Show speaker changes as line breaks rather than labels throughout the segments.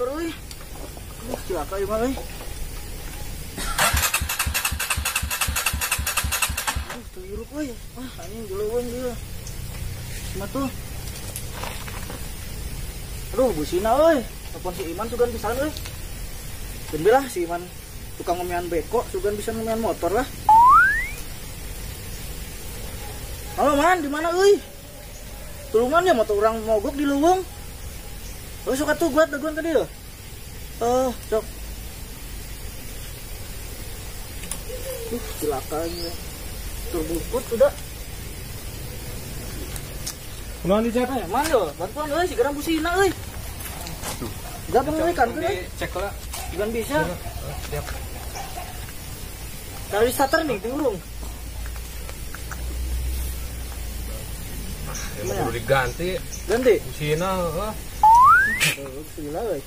Motor euy. Cilaka ieu mah euy. Tuh hirup euy. Ah, anjing dileuweung ieu. Mah tuh. Aduh, busina euy. Telepon si Iman sugan pisan euy. Ben lah si Iman tukang ngomean beko, sugan bisa ngomean motor lah. Halo Man, di mana euy? Tulungan ya motor orang mogok di leuweung. Oh, sok atuh gua daguan tadi ya. Oh, sok. Cilaka ini. Terbukut udah.
Kunaon dicek?
Man yo, bantuan euy, si gerang busina euy.
Tuh.
Gabung euy kan euy.
Cek lah.
Bukan bisa.
Siap.
Dari starter nih, tinggung.
Ya, kudu diganti.
Ganti?
Busina heeh.
Gila euy.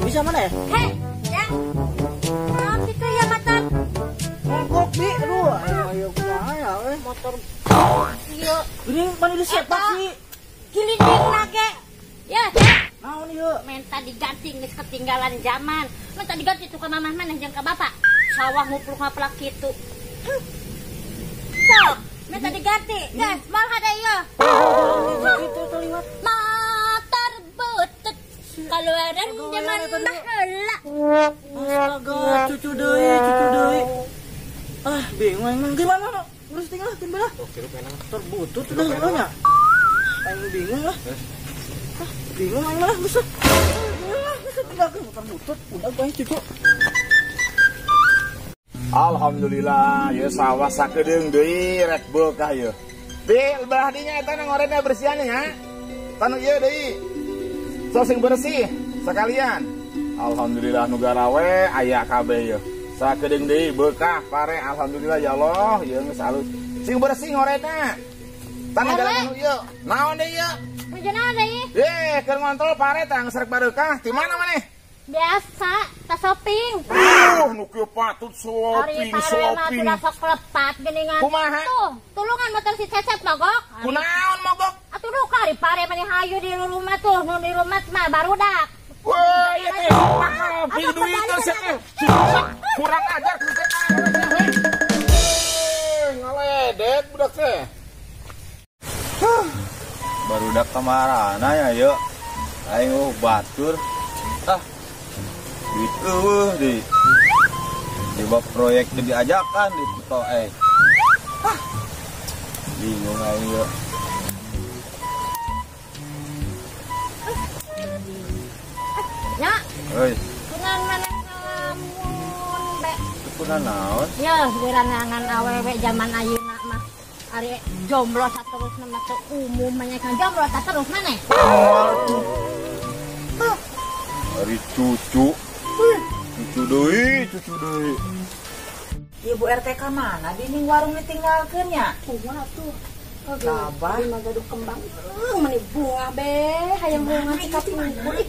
Bisa mana ya?
Hei, ya. Naon kitu ya motor?
Mogok bi, aduh, ayo kumaha ya euy
motor. Ieu.
Gini mana di sepak sih?
Gilinding lage. Ya,
naon ieu?
Menta diganti geus ketinggalan zaman. Menta diganti tuh ka mamah maneh jeung ka bapak. Sawah ngupluk ngaplak kitu. Sok, menta diganti. Geus, moal hade ieu.
Itu terlihat.
Motor butut kaluaran zaman baheula.
Astaga, cucu deui, cucu deui. Ah, bingung emang gimana? Urus tinggal timbal lah. Terbutut udah nya. Aing bingung lah. Ah, bingung aing lah geus. Geus tinggalkeun motor butut, udah bae cucu.
Alhamdulillah, ya sawah sakedeung deui rek beukah ieu. Bi, belah dinya eta ngoretna bersihan nya. Tanu ieu deui. Sok sing bersih sekalian. Alhamdulillah nu garawe aya kabeh ieu. Sakedeung deui beukah pare alhamdulillah ya Allah, ieu geus alus. Sing bersih ngoretna. Tanu jalan nu ieu. Naon deui ieu?
Naon deui?
Ye, keur ngontrol pare tah geus rek bareukah. Di mana maneh?
Biasa, tas shopping.
Nu kieu patut shopping,
shopping. Ari sok lepat geuningan.
Kumaha?
Tuh, tulungan motor si Cecep mogok.
Kunaon mogok?
Atuh duh ari pare maneh hayu di rumah tuh, nu di rumah mah barudak.
Wah, ieu teh pakal duit teh sia teh. Kurang ajar ku teh. Ngaledek budak teh.
Barudak kamarana ya yeuh. Aing batur. Ah. Duit eueuh di bab proyek teu diajakan di foto eh. Hah. Bingung aing yeuh.
Nya.
Euy.
Kunaon maneh ngalamun be?
Kunaon naon?
Yeuh, geranangan awewe jaman ayeuna mah. Ari jomblo saterusna mah teu umum maneh kan jomblo saterus maneh.
Hah. Ari cucu. Cucu deui, cucu deui.
Ibu RT ka mana dining warung ditinggalkeun nya?
Kumaha tuh?
Abah
mah gaduh kembang. Meni bunga be, hayang bunga ti kapungkur.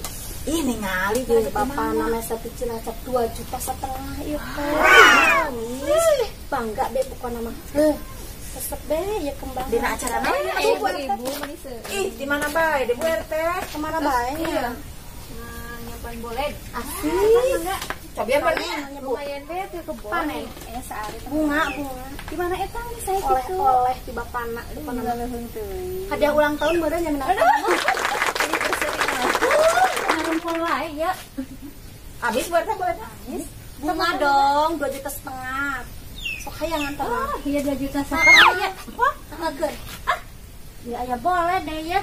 Ih ningali
jeung bapak nama satu Cilacap 2,5 juta ieu teh. Bangga be pokona mah. Resep be ya kembang.
Dina acara naon
ibu?
Ih, di mana bae? Di Bu RT?
Kemana bae nya?
Nyobain boleh.
Asik.
Cobian beli.
Lumayan deh tuh kebun.
Panen.
Sehari.
Bunga, bunga.
Di mana eta saya gitu.
Oleh-oleh di bapana, di bapana. Hadiah ulang tahun baru nya menang.
Ini tersering. Ngarumpul wae ya.
Habis buat saya boleh
habis. Bunga dong, 2,5 juta. Sok hayangan teh.
Oh, iya 2,5 juta ya.
Wah, ngageun.
Ah. Ya ya boleh deh ya.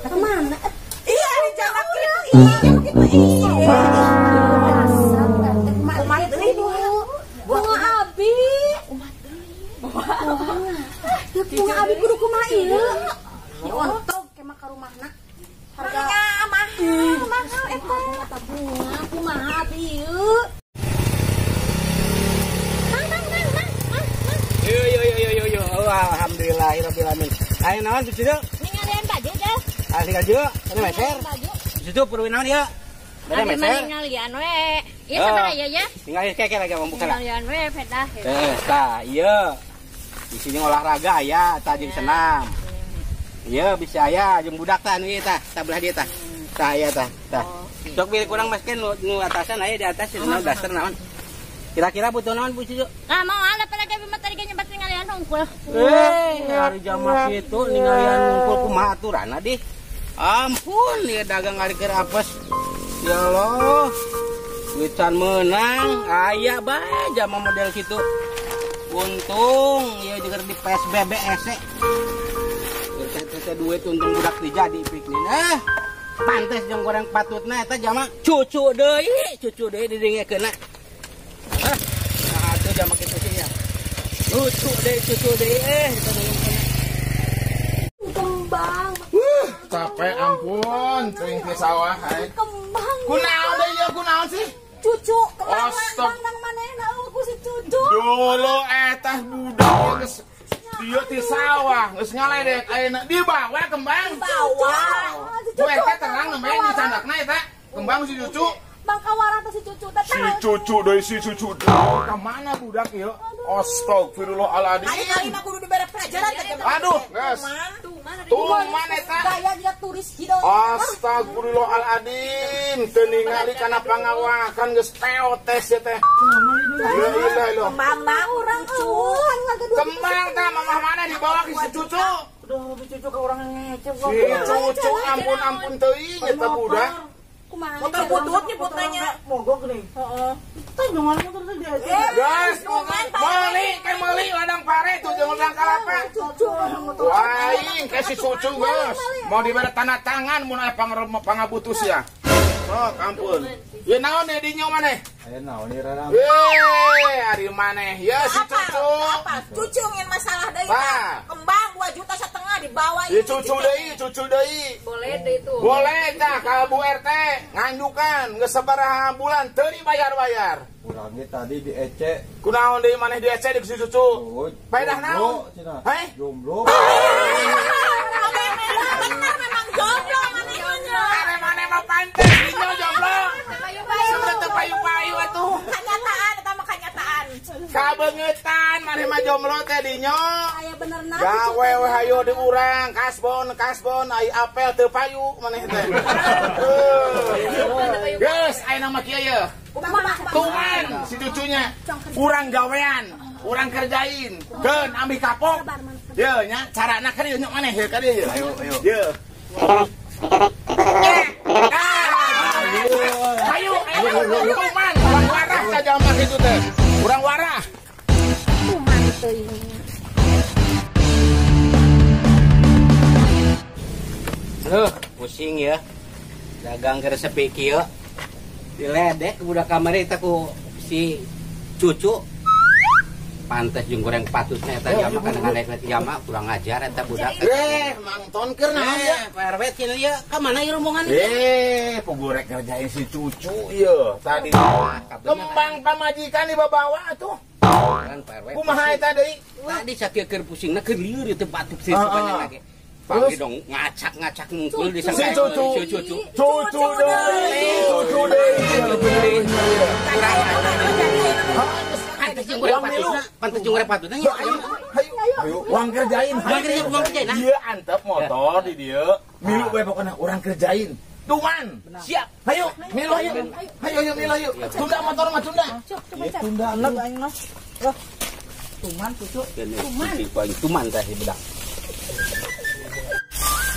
Kemana?
Iya, di jalan gitu. Iya, gitu. Iya. Umat deui,
bunga abi.
Umat deui.
Bunga abi kudu kumaha ieu? Ya ontog ke mah ka rumahna. Harga
mahal, mahal eta.
Bunga kumaha abi ieu?
Yo yo yo yo yo. Alhamdulillahirabbil alamin. Ayo naon cucu?
Ningalian baju deh.
Ah tinggal juga, ada meser. Cucu perlu naon ya? Ada meser.
Ningalian we. Ieu sabaraha ieu ya?
Tinggal keke lagi mau buka lah.
Ningalian we pedah.
Eh, tah ieu. Di sini olahraga aya, tah jeung senam. Iya bisa aya jeung budak tah anu ieu tah, tah belah dieu tah.
Tah aya tah. Tah. Sok pilih kurang maskeun nu atasan aya di atas nu daster naon. Kira-kira butuh naon Bu Cucu?
Ah mau ala pada gawe mah tadi nyebat ningalian hungkul.
Eh, hari jamaah kitu ningalian hungkul kumaha aturanna dih. Ampun, ieu dagang ari keur apes. Ya Allah. Duit can meunang, aya bae jama model kitu. Untung ieu juga di PSBB ese. Teh duit untung budak dijadi piknin. Pantes jeung goreng patutna eta jama cucu deui didengekeunna. Ah, nah atuh jama kitu sih ya. Cucu deui didengekeunna.
Kembang.
Capek ampun, cing ke sawah ai.
Kembang.
Kunaon deui ieu kunaon sih?
Cucu, kembang nang manehna ku si cucu.
Dulu eta budak geus ieu ti sawah geus ngaledek ayeuna dibawa kembang.
Dibawa.
Bu RT terang nembe dicandakna eta kembang si cucu.
Bangkawara teh si cucu teh.
Si cucu deui si cucu. Ka mana budak ieu? Astagfirullahaladzim.
Ari kali mah kudu dibere pelajaran teh.
Aduh, geus. Tuman eta.
Gaya jiga turis hidung.
Astagfirullahaladzim. Teu ningali kana pangawakan geus teotes ieu teh. Ya ilah ilah.
Kembang urang cucu.
Kembang tah mamah mana dibawa ke si cucu.
Udah si cucu ke orang ngecep.
Si cucu ampun-ampun teuing eta budak.
Motor butut nyebut nanya.
Mogok nih. Heeh. Tah jangan motor teh dia.
Guys, meuli kan meuli ladang pare tuh jeung ladang kalapa.
Cucu.
Wah, aing ke si cucu geus. Mau dibere tanda tangan mun aya pangabutus ya. Sok ampun. Ye naon deui dinyo maneh?
Aya naon ieu rarang?
Eh, ari maneh. Ya si cucu.
Apa? Cucu ngin masalah deui. Kembang 2,5 juta dibawa
ieu. Cucu deui, cucu deui.
Boleh deui itu.
Boleh tah ka Bu RT nganjukan geus sabaraha bulan teu dibayar-bayar.
Urang ge tadi di ece.
Kunaon deui maneh di ece di si cucu? Paedah naon? Heh?
Jomblo.
Bener memang jomblo manehna.
Are maneh mah pantes dinyo jomblo. Sudah teu payu-payu atuh.
Kanyataan eta mah kanyataan.
Kabeungetan maneh mah jomblo teh dinyo.
Aya benerna.
Gawe we hayo di urang kasbon kasbon ai apel teu payu maneh teh. Geus ayeuna mah kieu ye. Tuman si cucunya. Urang gawean, urang kerjain. Keun ambil kapok. Ye nya carana ka dieu nya maneh ye ka dieu ye.
Ayo ayo.
Ye. Ayo ayo tuman urang warah ka jalma kitu teh. Urang warah.
Tuman teuing.
Aduh, pusing ya. Dagang keur sepi kieu. Diledek budak kamari eta ku si cucu. Pantes jeung goreng patutna eta jama kana ngalek jama kurang ajar eta budak.
Eh, mangton keur naon ya?
Pak RW cenah ieu ka mana ieu rombongan?
Eh, pugurek ngerjain si cucu ieu tadi. Kembang pamajikan dibawa atuh.
Kan Pak RW.
Kumaha eta deui?
Tadi sakieu keur pusingna keur lieur ieu teh batuk sih banyak lagi. Panggil dong ngacak-ngacak ngumpul di sana.
Cucu, cucu, cucu deui, cucu deui.
Pantes jeung goreng patutna, pantes jeung goreng patutna.
Ayo, uang kerjain,
uang kerjain.
Ieu antep motor di dieu, milu we pokona urang kerjain. Tuman,
siap.
Ayo, milu ayo. Ayo ayo milu ayo. Tunda motor mah tunda.
Tunda enak aing mah. Wah. Tuman cucu.
Tuman. Tuman tah si budak.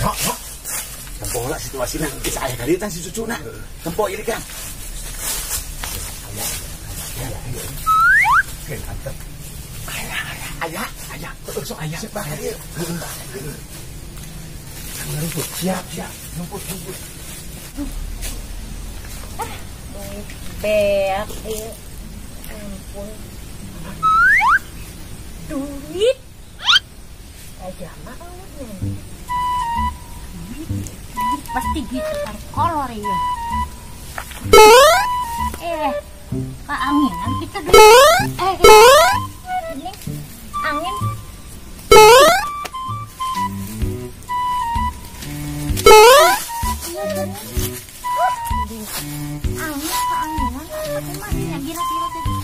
Hok, hok. Tempo lah situasina. Geus aya ka dieu tah si cucuna. Tempo ieu Kang. Aya, aya, aya. Aya, aya, aya. Sok aya. Siap ka dieu. Ngerumput. Siap, siap. Rumput, rumput.
Ah, beak ieu. Ampun. Duit. Aja mah pasti gitu kan kolor ya. Keanginan kita dulu. Ini angin. Angin keanginan apa kira-kira tadi.